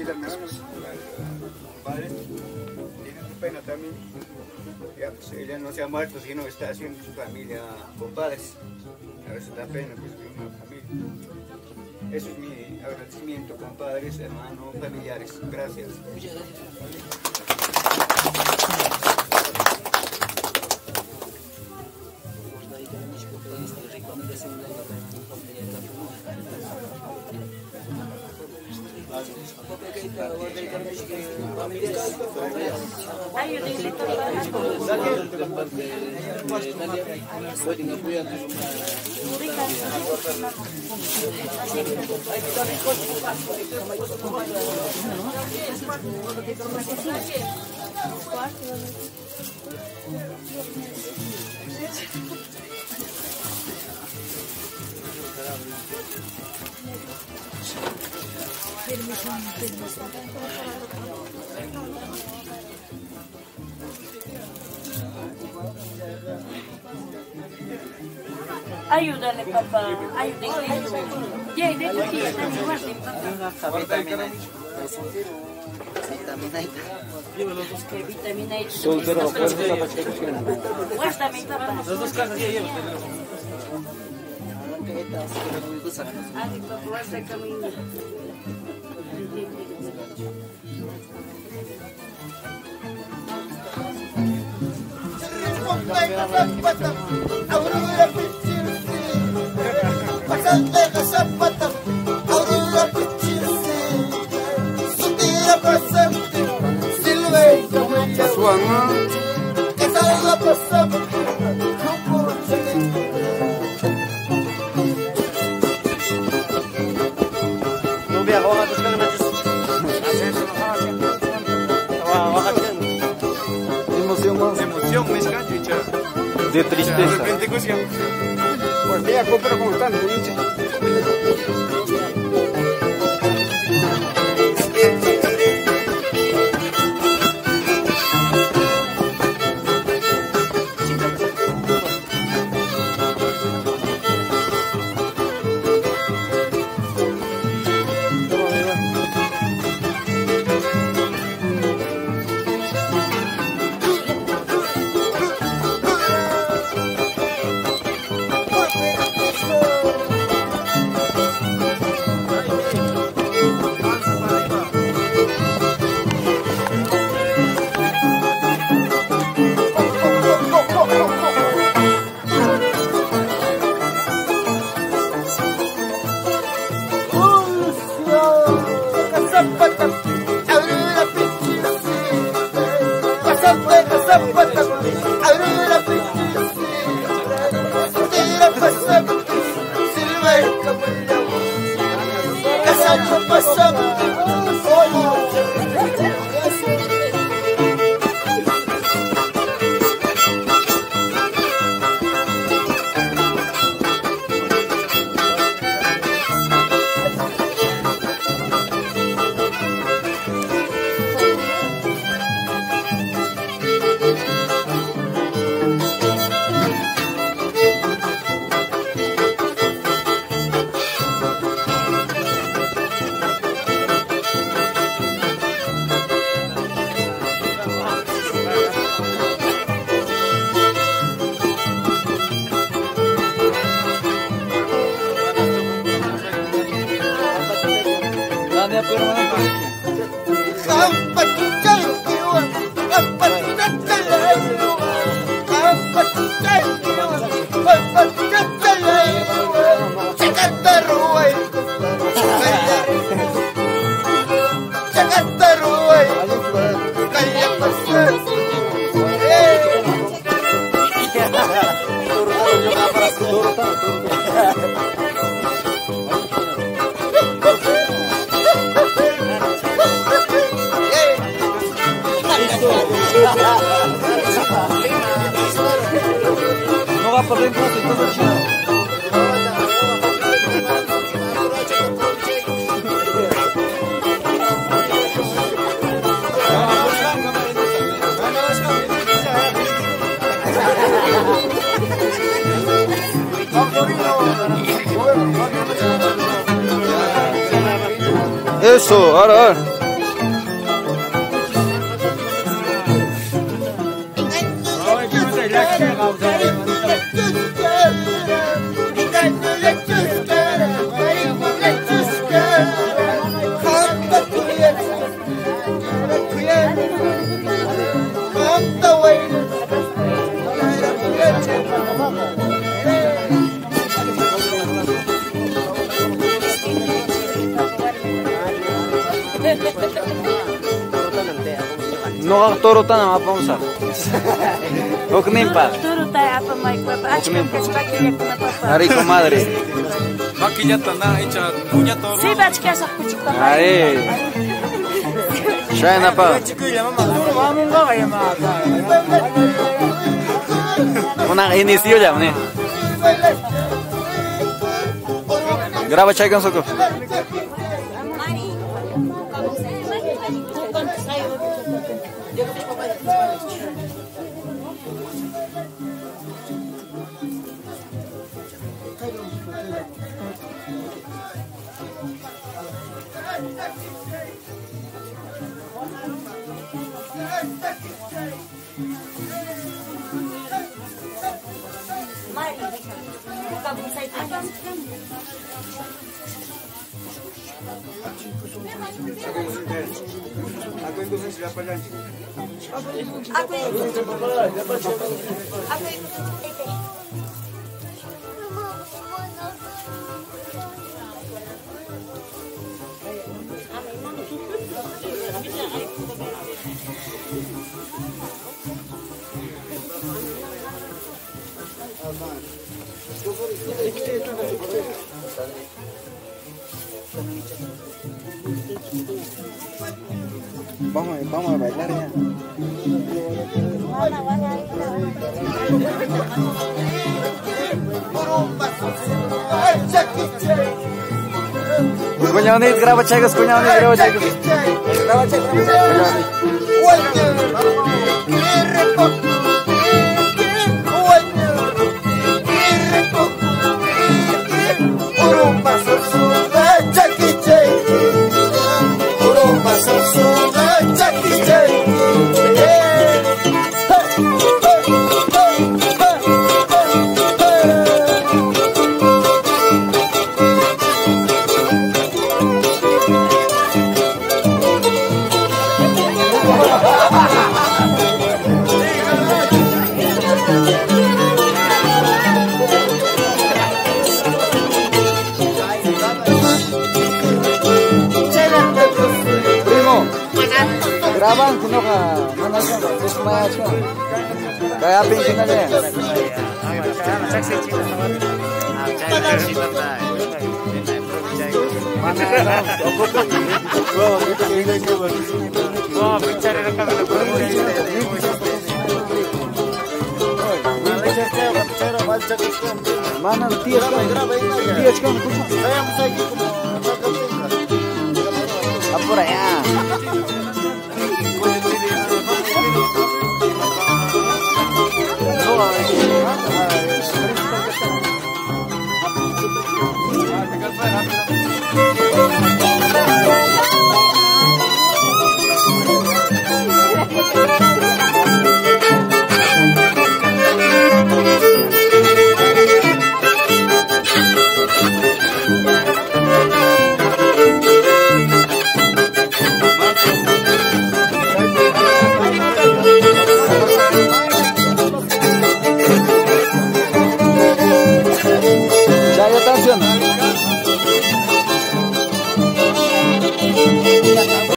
Vida hermanos, compadres, tienen su pena también. Ya, pues ella no se ha muerto, sino está haciendo su familia compadres. A veces da pena, pues, de una familia. Eso es mi agradecimiento, compadres, hermanos, familiares. Gracias. Muchas gracias. Ayúdale, papá. Ayúdale. Ya, de tu tía, papá. Vitamina E. Guárdame, papá. Las dos cajas ya llevo. Ay, papá, guarda camino. De tristeza. Pues ya compro como tanto, No va por dentro, entonces chido. Eso, ahora, ahora. No toro tan apamusaq. Hukninpa. Toro ta apamay papa. Achka kachpakillakunapapa. Ari comadre. Maquillata na hecha cuña toro. Sí, bachkasaq kuchik papa. Ari. Shayna pa. Una inicio ya, ne. Graba chay con soco. Vamos a bailar ya. Cuñado, graba chicos, cuñado, graba chicos. Graba chicos. Graban que no kaya pinche na niya. Mana tía, por allá.